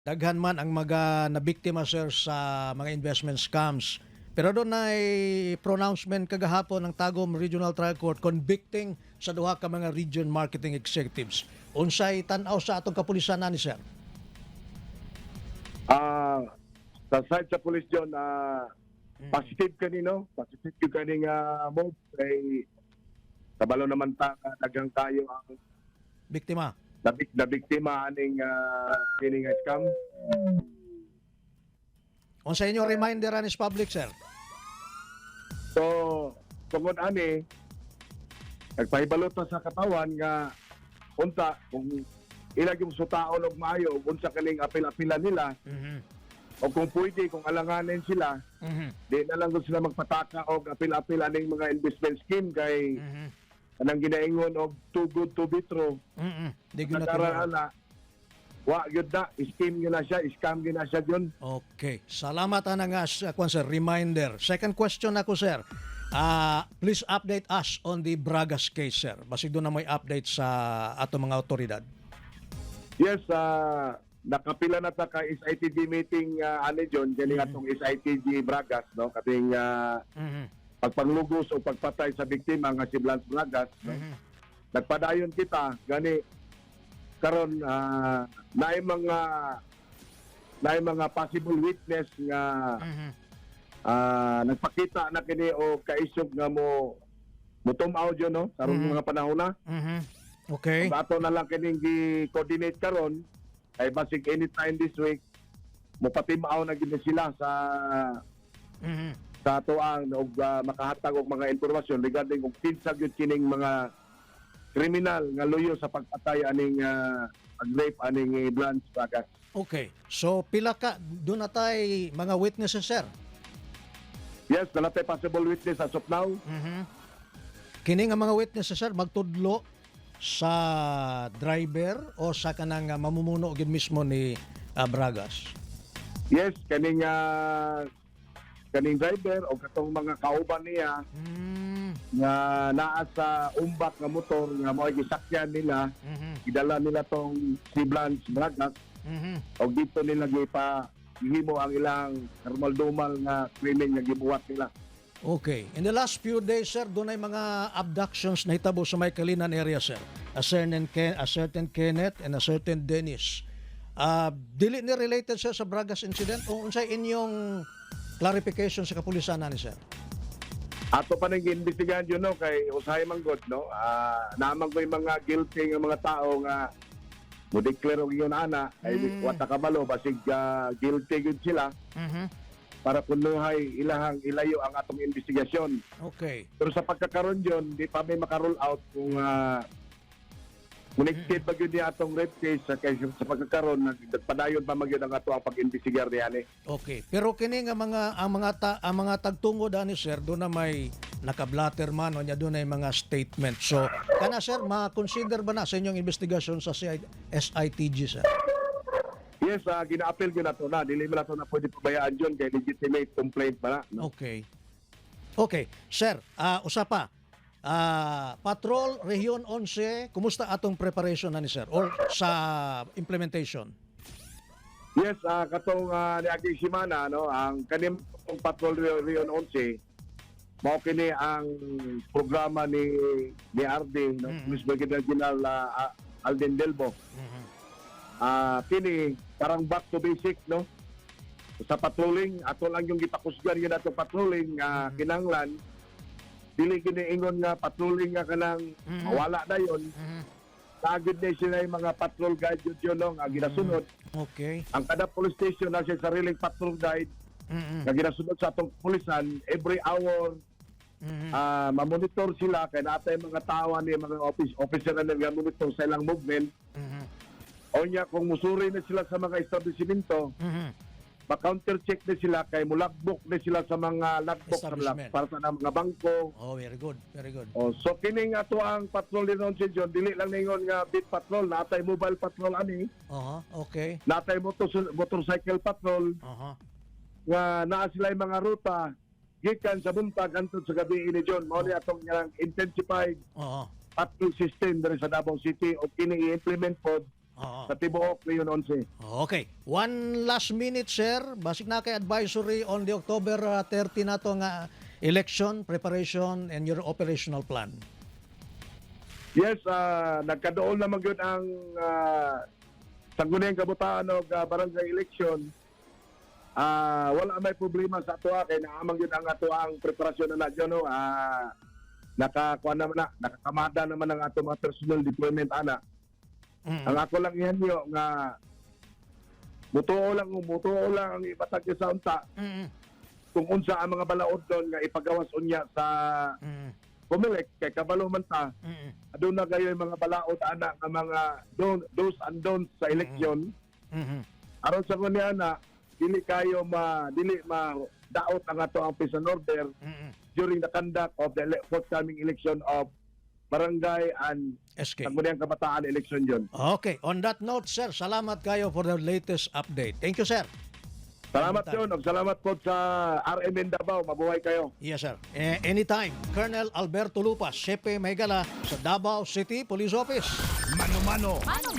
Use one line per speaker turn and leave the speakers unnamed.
Daghan man ang mga nabiktima, sir, sa mga investment scams. Pero dunay pronouncement kagahapon ng Tagum Regional Trial Court convicting sa duha ka mga region marketing executives. Unsay tan-aw sa atong kapulisan ani, sir?
Sa side sa police, John, positive kanino, positive gyud kani nga move kay kabalo naman ta nga daghang kayo ang
biktima.
Nabiktima aning kini nga scam.
Unsa inyo reminder ani sa public, sir?
So, tungod ani, nagpahibalo ta sa katawhan nga unta kung ila yung sutaon og maayo ug unsa kaning apil-apilan nila o kung pwede, kung alanganin sila, di na lang gud sila magpataka og apil-apil aning mga investment scheme kay kanang ginaingon og too good to be true.
Di gyud na
Nakaran
tinuod.
Ana wa gyud na, scheme gyud na siya, scam gyud na siya yun.
Okay. Salamat ana nga sa kwan, sir, reminder. Second question ako, sir. Please update us on the Bragas case, sir. Basig duna may update sa ato mga otoridad.
Yes, nakapila na ta ka SITG meeting ani John, kini atong SITG Bragas, no, kating pagpanglugos o pagpatay sa biktima nga si Blanche Bragas, no? Nagpadayon kita gani karon, naay mga possible witness nga nagpakita na kini o kaisog nga mo mutum-aw dyan, no, karong mga panahon na. Ug ato na lang kining gi-coordinate karon kay basig anytime this week mopatimaw na gid sila sa sa atoang og makahatag og mga impormasyon regarding kung kinsa gyud kining mga kriminal nga luyo sa pagpatay aning pag-rape aning Blanche Bragas.
Okay. So pila ka duna tay mga witnesses, sir?
Yes, naa tay possible witness as of now.
Kini nga mga witnesses, sir, magtudlo sa driver o sa kanang mamumuno gid mismo ni Bragas?
Yes, kaning driver o katong mga kauban niya nga naa sa umbak nga motor nga mo'y gisakyan nila, gidala nila tong si Blanche Bragas og dito nila gipa gihimo ang ilang karumal-dumal nga krimen nga gibuhat nila.
Okay. In the last few days, sir, dunay mga abductions na hitabo sa may Calinan area, sir. A certain Kenneth and a certain Dennis. Dili ni related, sir, sa Bragas incident o unsay inyong clarification sa kapulisan ani, sir?
Ato pa nang giimbestigahan yun, no, kay usahay man gud, no, naman ko'y mga guilty nga mga tao nga mo declare og ingon ana ay wa ta kabalo basig guilty gyud sila para kunuhay ilahang ilayo ang atong investigasyon. Pero sa pagkakaroon yun, di pa may maka-rule out kung connected ba gyud ni atong rape case sa kay sa pagkakaroon nagpadayon pa man gyud ang ato ang pag-imbestigar niyan eh.
Okay. Pero kini nga mga ang mga ta, ang mga tagtungod ani, sir, duna may naka-blatter man o nya dunay mga statement. So, kana, sir, ma-consider ba na sa inyong investigasyon sa CI SITG, sir?
Yes, gina-appeal gyud nato na. Dili man nato na pwede pabayaan yun kay legitimate complaint pa na. No?
Okay. Okay, sir, usa pa. Patrol Region 11, kumusta atong preparation na ni sir or sa implementation?
Yes, katong niaging semana, no, ang kaning Patrol Region 11 mao kini ang programa ni RD, no, Police Brigadier General Alden Delbo. Kini parang back to basic, no, sa patrolling. Ato lang yung gipakusgan yun atong patrolling nga kinanglan dili kini ingon nga patrolling nga kanang mawala na yon. Tagid na sila yung mga patrol guide yun yun, no, nga ginasunod. Ang kada police station na siya sariling patrol guide nga ginasunod sa atong pulisan every hour. Mamonitor sila kay natay mga tao ni mga office officer na nag-monitor sa ilang movement. O nya kung musuri na sila sa mga establishmento, ma-counter check na sila kay mo-logbook na sila sa mga logbook sa
Establishment.
para sa mga bangko.
Oh, very good. Very good.
O, so kining ato ang patrol ni Ron John, dili lang ningon nga beat patrol, natay mobile patrol ani, natay motorcycle patrol nga naa sila yung mga ruta gikan sa buntag hangtod sa gabi ini, John. Mao ni atong nga intensified patrol system diri sa Davao City o kini i-implement pod
Oo.
Sa tibuok Region 11.
Okay. One last minute, sir. Basig naa kay advisory on the October 30 nato nga election preparation and your operational plan.
Yes, nagkadool naman gyud ang Sangguniang Kabataan og barangay election. Wala may problema sa atoa kay naa man gyud ang ato ang preparasyon na nadyo, no. Nakakuha naman na, nakakamada naman ang ato mga personal deployment ana. Ang ako lang ihanyo nga mutuo lang ang ibatag sa unta kung unsa ang mga balaod doon nga ipagawas unya sa Comelec kay kabalo man ta aduna gayoy mga balaod ana nga mga do's and don'ts sa eleksyon aron sa kunya na dili kayo ma dili ma daot ang ato ang peace and order during the conduct of the forthcoming election of barangay and
SK.
Sangguniang Kabataan election yun.
Okay. On that note, sir, salamat kayo for the latest update. Thank you, sir.
Salamat
Anytime.
yun. Ug salamat po sa RMN Davao. Mabuhay kayo.
Yes, sir. Eh, anytime. Colonel Alberto Lupas, Sepe Mahigala sa Davao City Police Office.
Mano-mano.
Mano.